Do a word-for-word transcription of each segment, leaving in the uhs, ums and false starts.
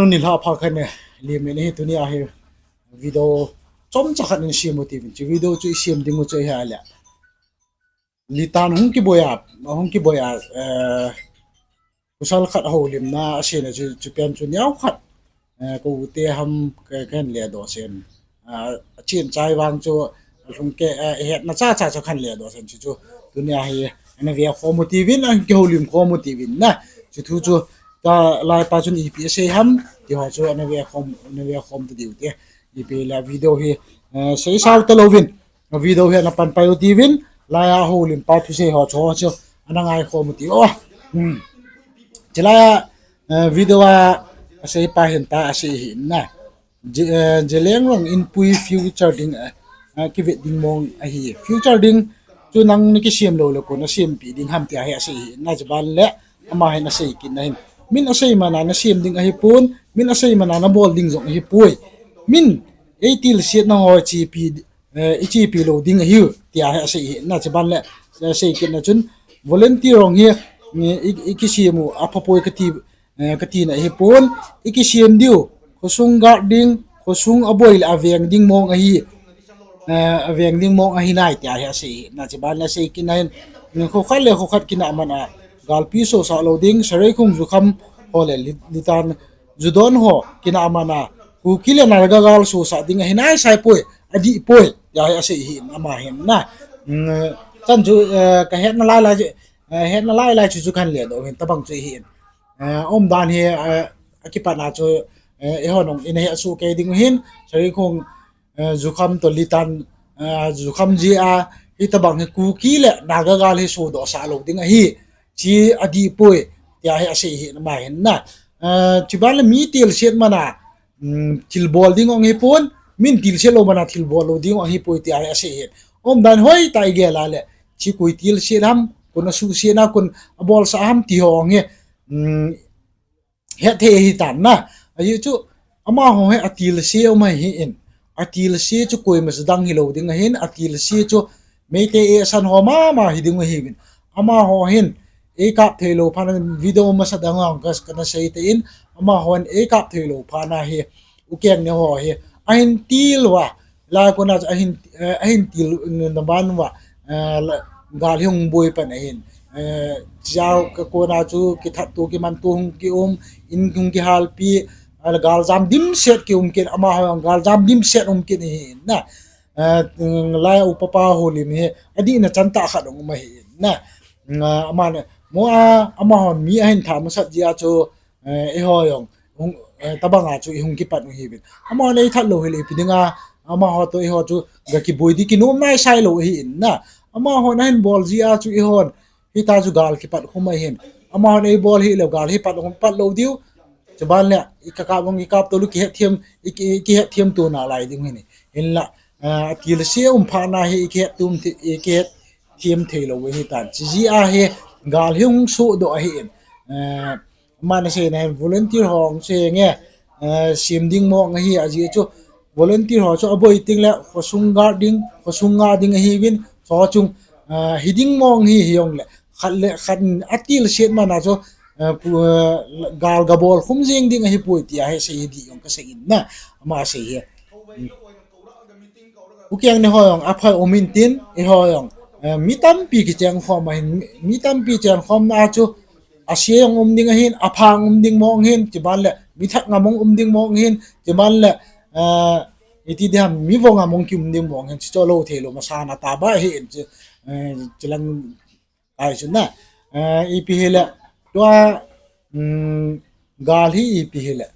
Nilhah pha khat ne, lim in hi tunia hi video chomcha khat in sem u tivin. Chu video chu i sem ding u chu hi a le. Litan hung kiboi a, hung kiboi a, eh, pasal khat houlimna a sena chu, chu pen chu neo khat, eh, ko u te ham ka, ka hin le doh sen. Ah, a chen chai vang chu, lhung ke, eh, hetna cha cha chu ka hin le doh sen chu chu. Tunia hi, ana ve khom u tivin, ana kihoulim khom u tivin na. Chu thu chu, ka lai pa chun ipi asei ham, ti ho chu ana ve khom, ana ve khom ta diu te. Ipi le video hi, eh, sei sao ta louvin. Video hi ana pan pai u tivin, lai a houlim pa thusei ho chu, ho chu, ana ngai khom u ti o. Hmm. Chilai a, eh, video a, asei pa hin ta asei hi na. Je-, eh, Jelengrong Inpui future ding, eh, eh, kivet ding mong ahi. Future ding chu nang na kisem lou le kon na sempi ding ham tia hi asei hi. Na chu ban le ama hin asei kit na hin. Min asei mana na sem ding ahi pon, min asei mana na bol ding jong ahi poi. Min ei tilsiet na ho chepi, eh, i chepi lou ding ahi tia hi asei hi. Na chu ban le, eh, sei kit na chun volunteer hong hi, eh, i, i kisem u apha poi kati, eh, kati na hi pon, i kisem diu, khosung guard ding, khosung aboi le aveng ding mong ahi, eh, aveng ding mong ahi nai tia hi asei hi. Na chu ban le sei kit na hin, eh, kho khat le kho khat kina mana, galpi sosah lou ding, Sareikhong jukham ho le li-, litan judon ho kina mana, Kuki le Naga gal sosah ding ahi nai sai poi, adih poi, tia hi asei hi ama hin na. Mm, chan chu, eh, ka hetna lai lai, eh, hetna lai lai chu chu ka hin le doh hin tabang chu hi. Eh, umdan hi, eh, akipat na chu, eh, eiho nung in hi asu kei ding hin, Sareikhong, eh, jukham to litan, eh, jukham ji a, hitabang hi Kuki le Naga gal hi sodoh sah lou ding ahi, chi adih poi, tia hi asei hi ama hin na. Eh, chu ban le mi tilsiet mana, mm, thil bol ding ong hi pon, min tilsiet lou mana thil bol lou ding ong hi poi tia hi asei hi. Umdan hoi ta i gel a le, chi koi tilsiet ham, kon asusiet na, kon abolsah ham ti ho ong hi, mm, hetthei hi tan na. Ahi chu, amaho hi atilsiet um ahi in. Atilsiet chu koima chu dang hi lou ding ahin, atilsiet chu Meitei eisan ho mama hi ding ahiuvin. Amaho hin, ei kap thei lou phat na video masa dang ang ka, ka na sei te in, amaho hin ei kap thei lou phat na hi, u keng ne ho hi, ahin til uva, lai kona chu ahin, eh, ahin til, mm, na ban uva, eh, la, gal hi hung boi pan ahin. Eh, chujou ka kona chu kithat to kiman to hung kium, in hung kihalpi, eh, gal jam dimset kium kit, amaho gal jam dimset um kit ahin na. Eh, mm, lai upa pa houlim hi, adih na chan tah khat um ahin na. Mm, ah, ama ne, mo a, amaho mi ahin tha masat jia chu, eh, eiho jong, hung, eh, tabang a chu i hung kipat u hiuvin. Amaho nei that lou hile ipi ding a, amaho to eiho chu ga kiboi di kinom nai sai lou ahin na. Amaho na hin bol ji a chu eihon, hita chu gal kipat khum ahin. Amaho nei bol hile gal hi pat khum pat lou diu. Chu ban le, i ka kap bang i kap to lou kihet thiam, i ki, i kihet thiam to na lai ding hin. Hinla, eh, atilsiet um phat na hi i kihet tum thi, i kihet thiam thei lou ahi tan. Chi ji a hi gal hi hung sodoh ahin. Eh, Ama na sei na hin volunteer ho ong sei nge, eh, sem ding mong ahi aji chu volunteer ho chu aboi ting le khosung guard ding, khosung nga ding ahiuvin, chu chung, eh, hi ding mong hi hi ong le, khat le khat atilsiet mana chu, eh, pu, eh, gal ga bol khum jing ding ahi poi tia hi sei hi di ong ka sei in na, ama sei hi. U keng ne ho jong aphai um in tin, eiho jong, eh, mi tampi kicheng khom ahin, mi, mi tampi cheng khom na chu, asia jong um ding ahin, apha jong um ding mong hin, chuban le, mi that ngam jong um ding mong hin, chuban le, eh, iti diham, mi vo ngam jong ki um ding mong hin, chu chu lou thei lou masa na ta ba hin, chu, eh, chulang Ai chu na, eh, ipi hile, tua, um, gal hi ipi hile.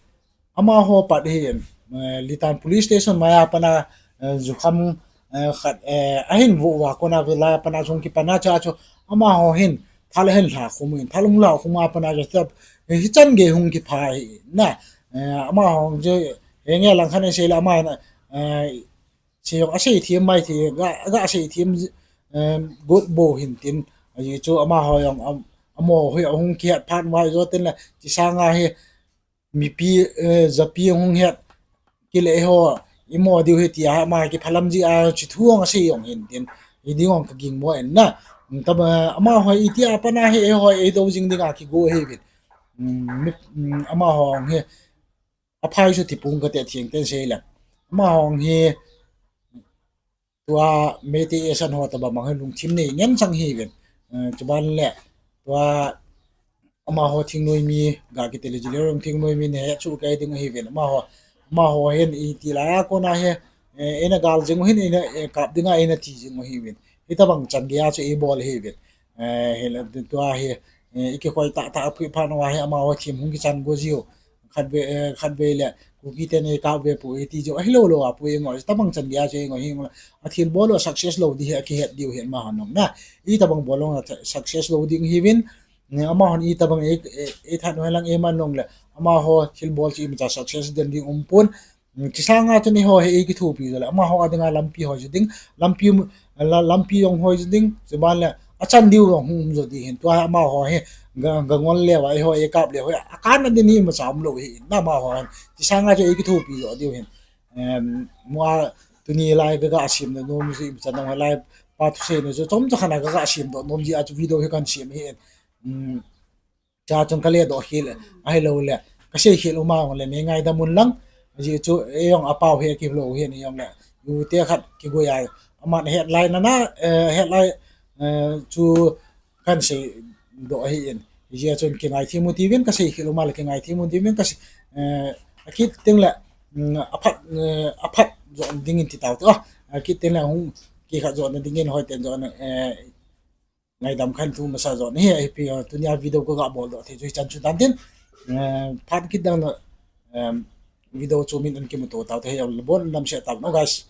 Amaho pat hi, eh, Litan Police Station maiya pana, eh, jukham, eh, khat, eh, ahin vo uva kona vela pana jong kipana cha chu, amaho hin, thal ahin lha khum in, thal hung lha khum a pana chu, eh, hichan gei hung kipha hi na, eh, amaho chu, henge lang khan sei le ama hin, eh, Sei jong asei thiam mai thei, ga, ga sei thiam, em, got bou hin tin. Ahi chu amaho jong am, amo hoi ahung kihet phat vai jo tin le, chi sanga hi mipi, eh, japi hung het kile ho, imo diu hi tia ama kiphalam ji a chi thu jong asei jong hin tin. Hi ding jong ka ging mo en na. Tama, amaho itia pana hi eiho eido jing dinga kigo hi vin. Mm, mi, mm, amaho hi aphai chu tipung kate thengten seile. Amaho hi tua Meitei Asian ho tobang bang hi lungthim nei ngen chang hiuvin. Eh, chuban le tua amaho thingnoimi, ga kiti le Zeliangrong thingnoimi nahet chu kei ding ahiuvin. Amaho, amaho hin iti lai a kona hi, eh, eina gal jing u hin, eina, eh, kap dinga eina thi jing u hiuvin. Hitobang chan geiya chu eibol hiuvin. Eh, hile tua hi, eh, ikikhoi tahtah a pui phat uva hi amaho thim hung kichan go jiu. Khatvei, eh, khatvei le Kuki ten eikap ve poi ti jiu ahilou lou a poi ngo, tobang chan geiya chu eingo hi ngo. Athil bol u success lou ding hi akihet diu hin amaho nung na. Itobang bol u success lou ding hiuvin. Amahon itobang ei, ei, eithat u hilang eiman nung le amaho thil bol chu imacha success den ding umpon. Chusanga chun eiho hi eikithopi jou le amaho a dinga lampi hoi jou ding, lampi, la, lampi jong hoi jou ding, chuban le achan diu jong hung um jou ding hin. Tua amaho hi ga, ga ngol leuva eiho eikap leu hi akanna ding hi imacha umlou hi na amaho hin. Chusanga chu eikithopi jou diu hin. Em, mua tuni lai kaga semdoh nom chu imacha nang lai pa thuseina chu chomcha khat a kaga semdoh nom jeh a chu video hi kahin sem hi. Em, cha chun kaledoh khel, ahiloule kasei khel uma jongle nei ngaidam un lang. Ajeh chu eijong apao hi akilou hin, ijongle yute khat kigoi a, aman headline nana, eh, headline, eh, chu kahin seidoh ahin. Hijeh chun kingaithem u tiuvin, kasei khel uma le kingaithem u tiuvin, kasei, eh, akit tengle, mm, aphat, eh, aphat jo dingin ti taute, ah, akit tengle hung kikhat jona dingin hoiten jona, eh, ngaidam kahin thu masa jona hi, ahipi, tunia video kaga boldoh thei chu hichan chu tantin, eh, phat kit dang le, em, video chu min an kimuto taute, heilou le bon lamseh tauvin, oh guys.